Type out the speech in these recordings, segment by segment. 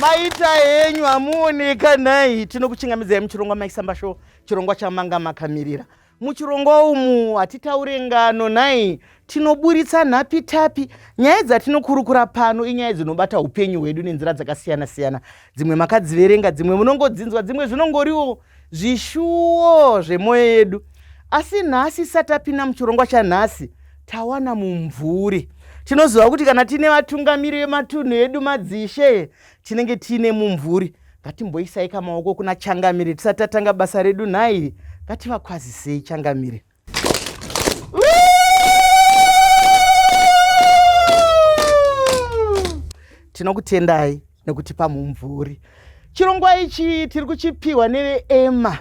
Maita henyu hamuoneka nhai. Tinokuchingamidzai muchirongwa Maisamba Show, chirongwa chamanga makamirira. Muchirongwa umu hatitaure ngano nhai, tinoburitsa nhapitapi. Nyaya dzatinokurukura pano inyaya dzinobata upenyu hwedu nenzira dzakasiyana siyana. Dzimwe makadziverenga, dzimwe munongodzinzwa, dzimwe zvinongoriwo zvishuwo zvemwoyo yedu. Asi nhasi satapinda muchirongwa chanhasi, tawana mumvuri. Tinoziva kuti kana tiine vatungamiri vematunhu edu madzishe, tinenge tiine mumvuri. Ngatimboisai kamaoko kuna Changamire tisati tatanga basa redu nhai. Ngativakwazisei Changamire. Tinokutendai nekutipa mumvuri. Chirongwa ichi tiri kuchipiwa neveEMA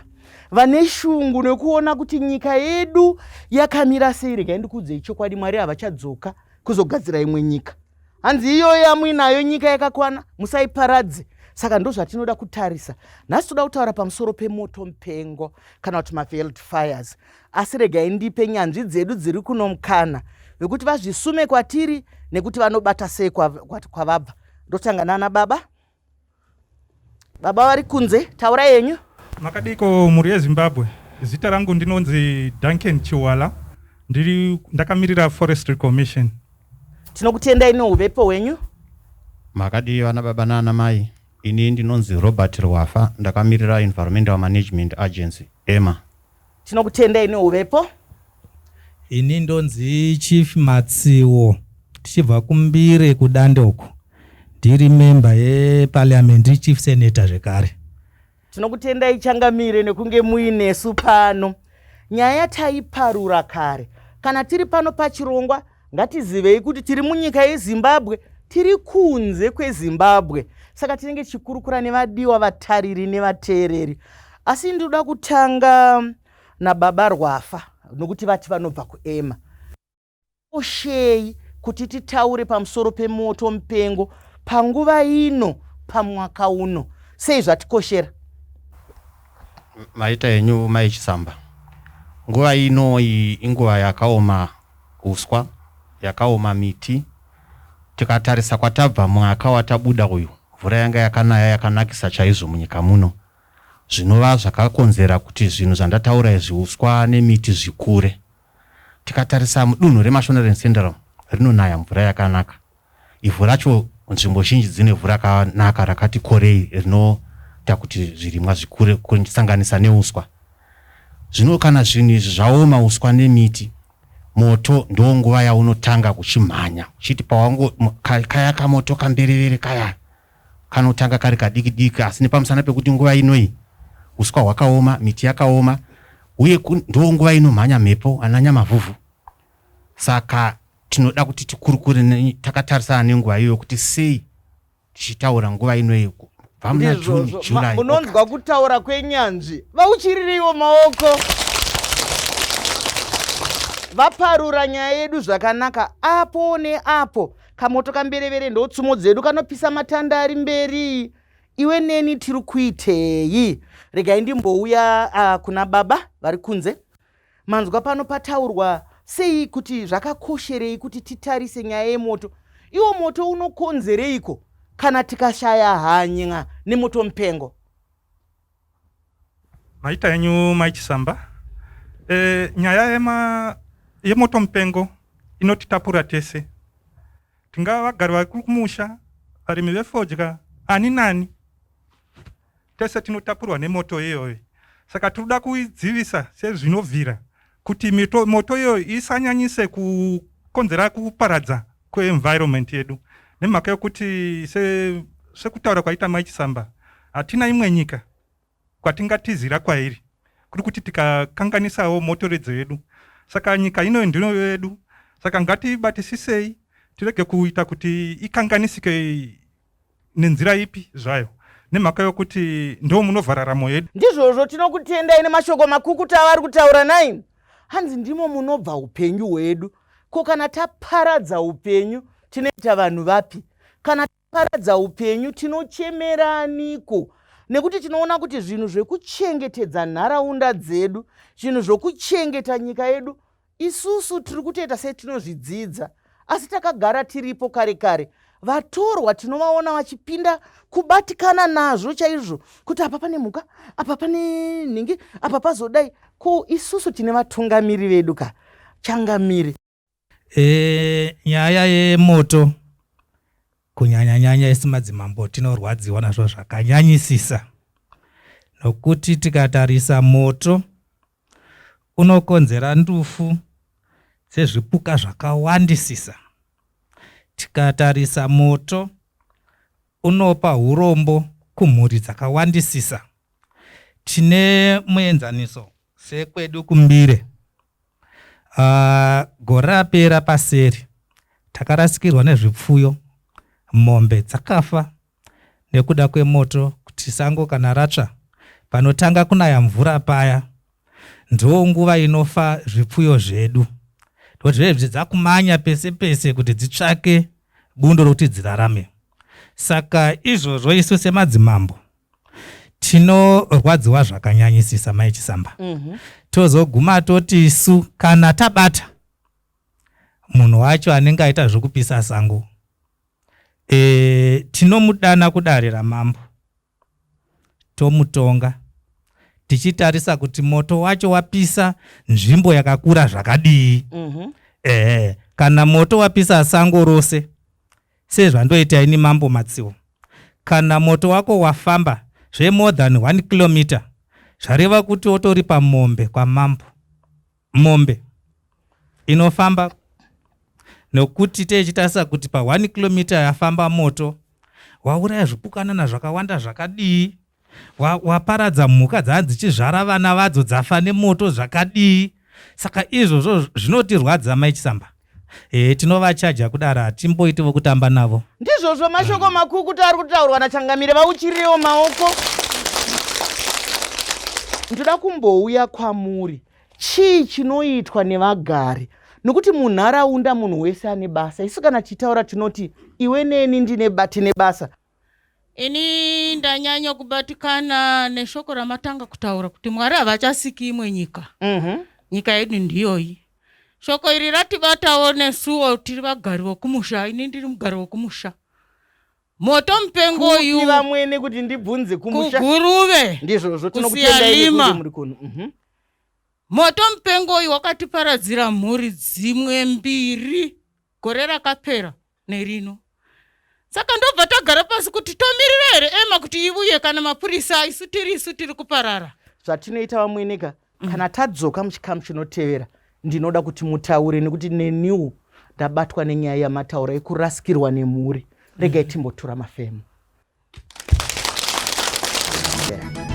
vane shungu nekuona kuti nyika yedu yakamira sei. Regai ndikuudzei chokwadi, Mwari havachadzoka kuzogadzira imwe nyika. Hanzi iyoyo yamuinayo nyika yakakwana, musaiparadze. Saka ndozvatinoda kutarisa nhasi. Toda kutaura pamusoro pemoto mupengo kana kuti mafield fires. Asi regai ndipe nyanzvi dzedu dziri kuno mukana wekuti vazvisume kwatiri nekuti vanobata sei kwavabva. Ndotanga nana baba. Baba vari kunze, taurai henyu. Makadiko mhuri yeZimbabwe, zita rangu ndinonzi Duncan Chiwala, ndiri ndakamirira Forestry Commission. Tinokutendai neuvepo hwenyu. Makadii vana baba nana mai, ini ndinonzi Robert Rwafa, ndakamirira Environmental Management Agency, EMA. Tinokutendai neuvepo. Ini ndonzi Chief Matsiwo tichibva kuMbire kuDande uko. Ndiri member yeparliament, ndiri chief senator zvekare. Tinokutendai Changamire nekunge muinesu pano. Nyaya taiparura kare. Kana tiri pano pachirongwa ngatizivei kuti tiri munyika yeZimbabwe, tiri kunze kweZimbabwe. Saka tinenge tichikurukura nevadiwa vatariri nevateereri. Asi ndinoda kutanga nababa Rwafa nokuti vati vanobva kuEMA. Koshei kuti titaure pamusoro pemoto mupengo panguva ino pamwaka uno. Sei zvatikoshera? Maita henyu mai Chisamba. Nguva ino iyi inguva yakaoma uswa, yakaoma miti. Tikatarisa kwatabva mwaka watabuda uyu, mvura yanga yakanaya yakanakisa chaizvo munyika muno. Zvinova zvakakonzera kuti zvinhu zvandataura izvi uswa nemiti zvikure. Tikatarisa mudunhu reMashonaland Central rinonaya mvura yakanaka. Ivhu racho nzvimbo zhinji dzine vhu rakanaka rakati korei rinoita kuti zvirimwa zvikure kusanganisa neuswa. Zvino kana zvinhu izvi zvaoma uswa nemiti, moto ndonguva yaunotanga kuchimhanya uchiti pawango kaya kamoto kamberevere kaya kanotanga kari kadiki diki asi nepamusana pekuti nguva inoyi uswa hwakaoma, miti yakaoma uye ndonguva inomhanya mhepo ana nyamavhuvhu. Saka tinoda kuti tikurukure takatarisana nenguva iyoyo kuti sei tichitaura nguva inoyi kubva muna June, July. Munonzwa kutaura kwenyanzvi, vauchirireiwo maoko. Vaparura nyaya yedu zvakanaka apo neapo. Kamoto kamberevere ndotsumo dzedu kanopisa matanda ari mberi. Iwe neni tiri kuitei? Regai ndimbouya kuna baba vari kunze. Manzwa pano pataurwa sei kuti zvakakosherei kuti titarise nyaya yemoto. Iwo moto unokonzereiko kana tikashaya hanya nemoto mupengo? Maita henyu Mai Chisamba. E, nyaya yema, yemoto mupengo inotitapura tese. Tingava vagari vari kumusha, varimi vefodya, ani nani. Tese tinotapurwa nemoto iyoyo. Saka tinoda kuidzivisa sezvinobvira kuti mito, moto iyoyo isanyanyise kukonzera kuparadza kweenvironment yedu nemhaka yokuti se, sekutaura kwaita Mai Chisamba hatina imwe nyika kwatingatizira kwairi kuri kuti tikakanganisawo motoredzo yedu saka nyika ino ndino yedu saka ngatibatisisei tirege kuita kuti ikanganisike nenzira ipi zvayo nemhaka yokuti ndo munobva raramo yedu. Ndizvozvo, tinokutendai nemashoko makukutu avari kutaura nai. Hanzi ndimo munobva upenyu hwedu. Ko kana taparadza upenyu tinoita vanhu vapi? Kana taparadza upenyu tinochemeraniko? Nekuti tinoona kuti zvinhu zvekuchengetedza nharaunda dzedu, zvinhu zvokuchengeta nyika yedu Isusu tiri kutoita setinozvidzidza asi takagara tiripo kare kare. Vatorwa tinovaona vachipinda kubatikana nazvo chaizvo kuti apa pane mhuka, apa pane nhingi, apa pazodai. Ko isusu tine vatungamiri vedu ka, changamire? Nyaya yemoto kunyanya-nyanya isu madzimambo tinorwadziwa nazvo zvakanyanyisisa, nokuti tikatarisa moto unokonzera ndufu dzezvipuka zvakawandisisa. Tikatarisa moto unopa urombo kumhuri dzakawandisisa. Tine muenzaniso sekwedu kuMbire. Gore rapera paseri takarasikirwa nezvipfuyo, mombe dzakafa nekuda kwemoto kuti sango kana ratsva panotanga kunaya mvura paya ndo nguva inofa zvipfuyo zvedu, ndokuti zvezvi dzakumanya pese pese kuti dzitsvake bundo rokuti dzirarame. Saka izvozvo isu semadzimambo tinorwadziwa zvakanyanyisisa, Mai Chisamba. Tozoguma toti isu kana tabata munhu wacho anenge aita zvekupisa sango, tinomudana kudare ramambo tomutonga, tichitarisa kuti moto wacho wapisa nzvimbo yakakura zvakadii. Kana moto wapisa sango rose, sezvandoita ini Mambo Matsiwo, kana moto wako wafamba zvemore than 1 kilometer, zvareva kuti wotoripa mombe kwamambo, mombe inofamba, nokuti techitarisa kuti pa1 kilometer yafamba moto wauraya zvipukanana zvakawanda zvakadii, waparadza mhuka dzaa dzichizvara vana vadzo dzafa nemoto zvakadii. Saka izvozvo zvinotirwadza, Mai Chisamba. Tinovachaja kudaro, hatimboiti vokutamba navo. Ndizvozvo, mashoko makukutu ari kutaurwa nachangamire. Vauchirirewo maoko. Ndoda kumbouya kwamuri. Chii chinoitwa nevagari? Nokuti munharaunda munhu wese ane basa. Isu kana tichitaura tinoti iwe neni ndine tine basa. Ini ndanyanya kubatikana neshoko ramatanga kutaura kuti Mwari havachasiki imwe nyika. Nyika yedu ndiyoyi. Shoko iri ratibatawo nesuwo tiri vagari vokumusha. Ini ndiri mugari wokumusha. Moto mupengo uyu. Kupi vamwene, kuti ndibvunze kumusha? KuGuruve. Ndizvozvo, tinokutendai Kusiyalima. nekuti muri kuno. Moto mupengo uyu wakatiparadzira mhuri dzimwe mbiri gore rakapera nerino. Saka ndobva tagara pasi kuti tomirira here ema kuti ivuye kana mapurisa, isu tiri isu tiri kuparara. Zvatinoita vamweneka, kana tadzoka muchikamu chinotevera, ndinoda kuti mutaure, nekuti neniwo ndabatwa nenyaya yamataura yekurasikirwa nemhuri. Regai timbotura mafemo. Yeah.